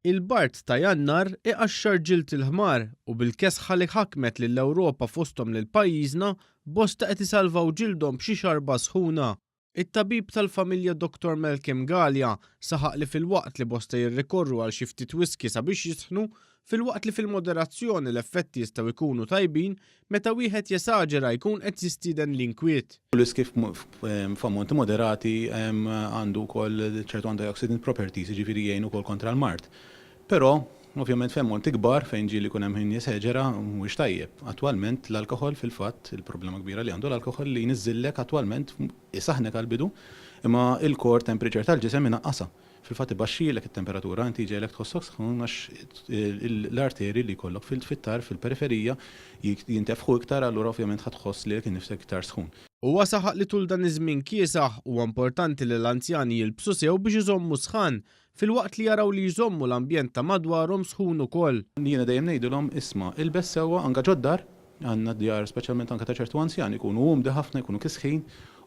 Il-bard ta' Jannar iqaxxar ġild il-ħmar u bil-kesħa li ħakmet lill-Ewropa fosthom lil pajjiżna, bosta qed isalvaw ġildhom b'xi xarba sħuna. It-tabib tal-familja Dottor Malcolm Galea saħaq li filwaqt li bosta jirrikorru għal xi ftit whisky sabiex jisħnu, filwaqt li fil-moderazzjoni l-effetti jistgħu jkunu tajbin, Meta wieħed jesaġera jkun qed jistieden l-inkwiet. L-whisky f'ammonti moderati għandu wkoll ċertu antioxidant properties, jiġifieri jgħin ukoll kontra l-mard. Però, ovvjament f'ammonti kbar fejn ġieli jkun hemm min jeseġera mhuwiex tajjeb. Attwalment l-alkoħol fil-fatt, il-problema kbira li għandu l-alkoħol li jniżżillek attwalment isaħħnek għall-bidu, imma l-core temperature tal-ġisem inaqqasha. Fil-fatt ibaxxilek it-temperatura, inti jġegħlek tħossok sħun għax l-arterji li jkollok fit-tarf, fil-periferija, jintefħu iktar allura ovvjament ħa tħoss lilek innifsek iktar sħun. Huwa saħaq li tul dan iż-żmien kiesaħ huwa importanti li l-anzjani jilbsu sew biex iżommu sħan, filwaqt li jaraw li jżommu l-ambjent ta' madwarhom sħun ukoll. Jiena dejjem ngħidilhom isma' ilbes sewwa anke ġod-dar, Għandna djar speċjalment anke ta' ċertu anzjani jkunu umdi ħafna, jkunu kisħin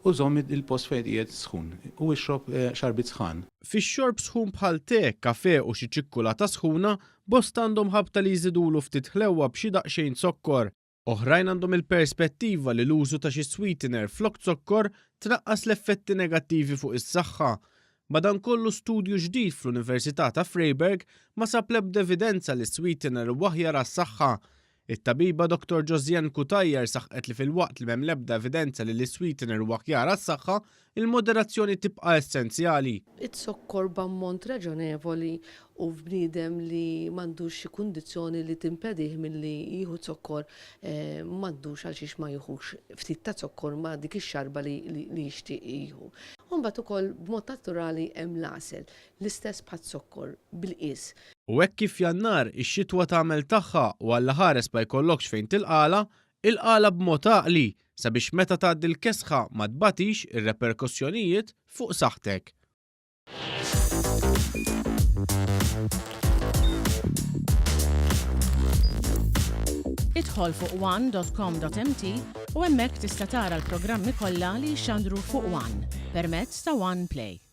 u żomm il-post fejn qiegħed sħun u ixrob xarbiet sħan. Fix-xorb sħun bħal te, kafè u xi ċikkulata sħuna, bosta għandhom ħabta li jżidulu ftit ħlewwa b'xi daqsxejn zokkor. Oħrajn għandhom il-perspettiva li l-użu ta' xi sweetener flok zokkor tnaqqas l-effetti negattivi fuq is-saħħa. Madankollu studju ġdid fl-Università ta' Freiburg ma sab l-ebda evidenza li s-sweetener huwa aħjar għas-saħħa. It-tabiba Dottor Josianne Cutajar saħqet li filwaqt li m'hemm l-ebda evidenza li l-isweetener huwa aħjar għas-saħħa, il-moderazzjoni tibqa' essenzjali. Iz-zokkor b'ammont raġonevoli u f'bniedem li m'għandux xi kundizzjoni li timpedih milli jieħu zokkor m'għandux għalxiex ma jieħux ftit ta' zokkor ma' dik ix-xarba li jixtieq jieħu. U mbagħad ukoll b'mod naturali hemm l-għasel. L-istess bħaz-zokkor, bil-qies. U hekk kif Jannar ix-xitwa tagħmel tagħha u allaħares ma jkollokx fejn tilqagħla, ilqagħla b'mod għaqli sabiex meta tgħaddi l-kesħa ma tbatix ir-reperkussjonijiet fuq saħħtek. Idħol fuq one.com.mt u hemmhekk tista' tara l-programmi kollha li jixxandru fuq One permezz ta' One Play.